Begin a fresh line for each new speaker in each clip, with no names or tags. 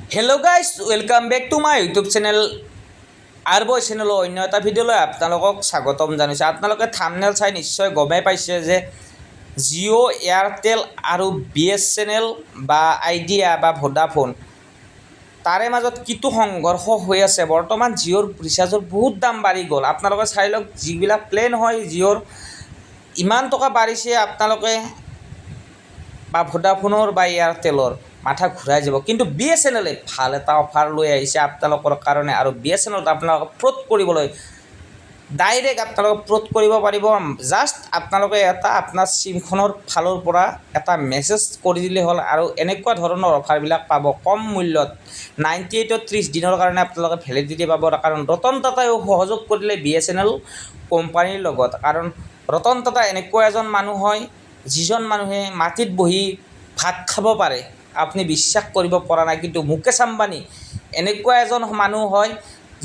Hello guys, welcome back to my YouTube channel. আৰবয় চেনেলৰ অন্য এটা ভিডিঅ'লৈ আপোনালোকক স্বাগতম জনাইছোঁ। আপোনালোকে থামনেল চাই নিশ্চয় গমেই পাইছে যে জিঅ', এয়াৰটেল আৰু বিএছএনএল বা আইডিয়া বা ভোডাফোন, তাৰে মাজত কিটো সংঘৰ্ষ হৈ আছে। বৰ্তমান জিঅ'ৰ ৰিচাৰ্জৰ বহুত দাম বাঢ়ি গ'ল। আপোনালোকে চাই লওক, যিবিলাক প্লেন হয় জিঅ'ৰ, ইমান টকা বাঢ়িছে, আপোনালোকে বা ভোডাফোনৰ বা এয়াৰটেলৰ মাথা ঘূৰাই যাব। কিন্তু বিএছএনএলে ভাল এটা অফাৰ লৈ আহিছে আপোনালোকৰ কাৰণে আৰু বিএছএনএলত আপোনালোকে পৰ্ট কৰিবলৈ, ডাইৰেক্ট আপোনালোকে পৰ্ট কৰিব পাৰিব। জাষ্ট আপোনালোকে এটা আপোনাৰ চিমখনৰ ফালৰ পৰা এটা মেছেজ কৰি দিলেই হ'ল আৰু এনেকুৱা ধৰণৰ অফাৰবিলাক পাব। কম মূল্যত 98ত 30 দিনৰ কাৰণে আপোনালোকে ভেলিডিটি পাব। কাৰণ ৰতন টাটাইও সহযোগ কৰিলে বিএছএনএল কোম্পানীৰ লগত। কাৰণ ৰতন টাটা এনেকুৱা এজন মানুহ হয়, যিজন মানুহে মাটিত বহি ভাত খাব পাৰে, আপুনি বিশ্বাস কৰিব পৰা নাই। কিন্তু মুকেশ আম্বানী এনেকুৱা এজন মানুহ হয়,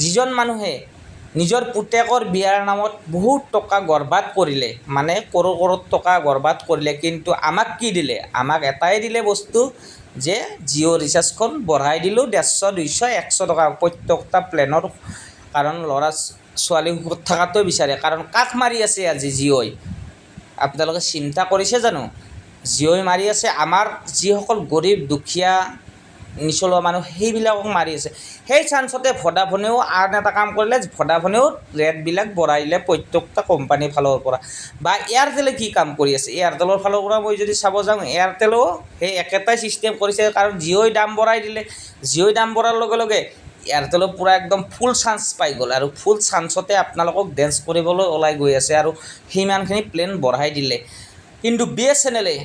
যিজন মানুহে নিজৰ পুতেকৰ বিয়াৰ নামত বহুত টকা বৰবাদ কৰিলে, মানে কৰোৰ কৰোৰ টকা বৰবাদ কৰিলে। কিন্তু আমাক কি দিলে? আমাক এটাই দিলে বস্তু যে জিঅ' ৰিচাৰ্জখন বঢ়াই দিলোঁ 150, 200, 100 টকা প্ৰত্যেকটা প্লেনৰ। কাৰণ ল'ৰা ছোৱালী সুখত থকাটোৱে বিচাৰে। কাৰণ কাক মাৰি আছে আজি জিঅ'ই, আপোনালোকে চিন্তা কৰিছে জানো? জিঅ'ই মাৰি আছে আমাৰ যিসকল গৰীব দুখীয়া নিচলা মানুহ, সেইবিলাকক মাৰি আছে। সেই চান্সতে ভোডাফোনেও আন এটা কাম কৰিলে। ভোডাফোনেও ৰেটবিলাক বঢ়াই দিলে প্ৰত্যেকটা কোম্পানীৰ ফালৰ পৰা। বা এয়াৰটেলে কি কাম কৰি আছে? এয়াৰটেলৰ ফালৰ পৰা মই যদি চাব যাওঁ, এয়াৰটেলেও সেই একেটাই ছিষ্টেম কৰিছে। কাৰণ জিঅ'ই দাম বঢ়াই দিলে। জিঅ'ই দাম বঢ়াৰ লগে লগে এয়াৰটেলো পূৰা একদম ফুল চান্স পাই গ'ল আৰু ফুল চান্সতে আপোনালোকক ডেন্স কৰিবলৈ ওলাই গৈ আছে আৰু সিমানখিনি প্লেন বঢ়াই দিলে। কিন্তু বিএছএনএলে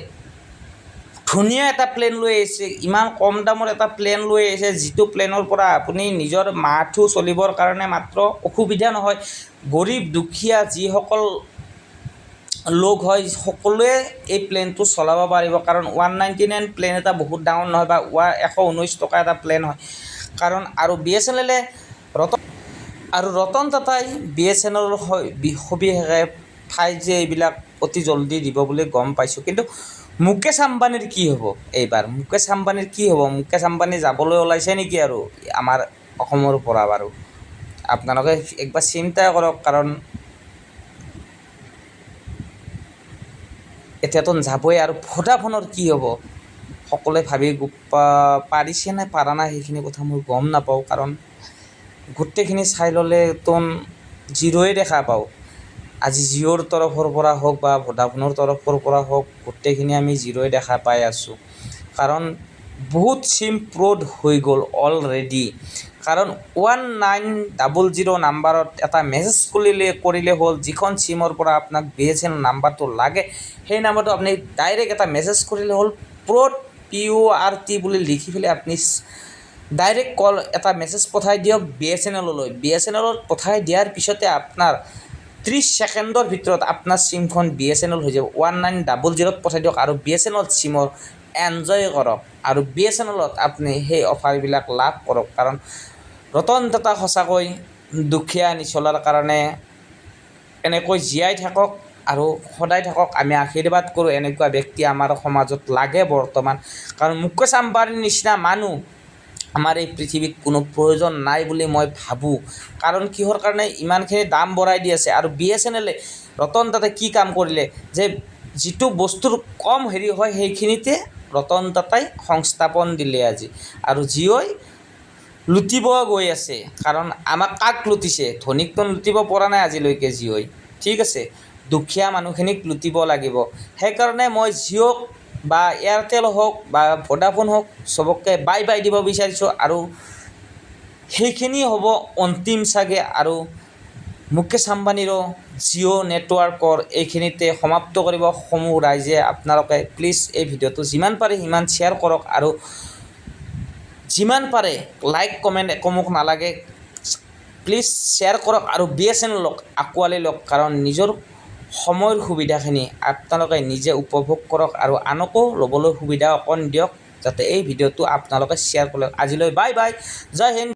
ধুনীয়া এটা প্লেন লৈ আহিছে। ইমান কম দামৰ এটা প্লেন লৈ আহিছে, যিটো প্লেনৰ পৰা আপুনি নিজৰ মাহটো চলিবৰ কাৰণে মাত্ৰ অসুবিধা নহয়। গৰীব দুখীয়া যিসকল লোক হয়, সকলোৱে এই প্লেনটো চলাব পাৰিব। কাৰণ 199 প্লেন এটা বহুত ডাঙৰ নহয় বা 119 টকা এটা প্লেন হয়। কাৰণ আৰু বিএছএনএলে ৰতন আৰু ৰতন টাটাই বিএছএনএলৰ সবিশেষে 5G এইবিলাক অতি জল্দি দিব বুলি গম পাইছোঁ। কিন্তু মুকেশ আম্বানীৰ কি হ'ব এইবাৰ? মুকেশ আম্বানীৰ কি হ'ব? মুকেশ আম্বানী যাবলৈ ওলাইছে নেকি আৰু আমাৰ অসমৰ পৰা বাৰু? আপোনালোকে একবাৰ চিন্তা কৰক। কাৰণ এতিয়াতো যাবই আৰু ভোডাফোনৰ কি হ'ব, সকলোৱে ভাবি পাৰিছে নে পাৰা নাই, সেইখিনি কথা মই গম নাপাওঁ। কাৰণ গোটেইখিনি চাই ল'লেতো জিৰ'ই দেখা পাওঁ। আজি জিঅ'ৰ তৰফৰ পৰা হওক বা ভোডাফোনৰ তৰফৰ পৰা হওক, গোটেইখিনি আমি জিৰ'ই দেখা পাই আছোঁ। কাৰণ বহুত চিম পৰ্ট হৈ গ'ল অলৰেডি। কাৰণ 1900 নাম্বাৰত এটা মেছেজ কৰিলে হ'ল। যিখন চিমৰ পৰা আপোনাক বিএছএনএল নাম্বাৰটো লাগে, সেই নাম্বাৰটো আপুনি ডাইৰেক্ট এটা মেছেজ কৰিলে হ'ল। পৰ্ট, পিঅ'আৰটি বুলি লিখি পেলাই আপুনি ডাইৰেক্ট কল এটা মেছেজ পঠাই দিয়ক বিএছএনএললৈ। বিএছএনএলত পঠাই দিয়াৰ পিছতে আপোনাৰ 30 ছেকেণ্ডৰ ভিতৰত আপোনাৰ চিমখন বিএছএনএল হৈ যাব। 1900ত পঠাই দিয়ক আৰু বিএছএনএল চিমৰ এনজয় কৰক আৰু বিএছএনএলত আপুনি সেই অফাৰবিলাক লাভ কৰক। কাৰণ ৰতন টাটা সঁচাকৈ দুখীয়া নিচলাৰ কাৰণে এনেকৈ জীয়াই থাকক আৰু সদায় থাকক, আমি আশীৰ্বাদ কৰোঁ। এনেকুৱা ব্যক্তি আমাৰ সমাজত লাগে বৰ্তমান। কাৰণ মুকেশ আম্বানীৰ নিচিনা মানুহ আমাৰ এই পৃথিৱীত কোনো প্ৰয়োজন নাই বুলি মই ভাবোঁ। কাৰণ কিহৰ কাৰণে ইমানখিনি দাম বঢ়াই দি আছে? আৰু বিএছএনএলে, ৰতন টাটাই কি কাম কৰিলে যে যিটো বস্তুৰ কম হেৰি হয়, সেইখিনিতে ৰতন টাটাই সংস্থাপন দিলে আজি। আৰু জিঅ'ই লুটিব গৈ আছে। কাৰণ আমাক কাক লুটিছে? ধনীকতো লুটিব পৰা নাই আজিলৈকে জিঅ'ই। ঠিক আছে, দুখীয়া মানুহখিনিক লুটিব লাগিব। সেইকাৰণে মই জিঅ'ক বা এয়াৰটেল হওক বা ভোডাফোন হওক, চবকে বাই বাই দিব বিচাৰিছোঁ আৰু সেইখিনি হ'ব অন্তিম চাগে। আৰু মুকেশ আম্বানীৰো জিঅ' নেটৱৰ্কৰ এইখিনিতে সমাপ্ত কৰিব। সমূহ ৰাইজে আপোনালোকে প্লিজ এই ভিডিঅ'টো যিমান পাৰে সিমান শ্বেয়াৰ কৰক আৰু যিমান পাৰে লাইক, কমেণ্ট একো মোক নালাগে, প্লিজ শ্বেয়াৰ কৰক আৰু বিএছএনএলক আঁকোৱালি লওক। কাৰণ নিজৰ সময়ৰ সুবিধাখিনি আপোনালোকে নিজে উপভোগ কৰক আৰু আনকো ল'বলৈ সুবিধা অকণ দিয়ক, যাতে এই ভিডিঅ'টো আপোনালোকে শ্বেয়াৰ কৰক। আজিলৈ বাই বাই, জয় হিন্দ।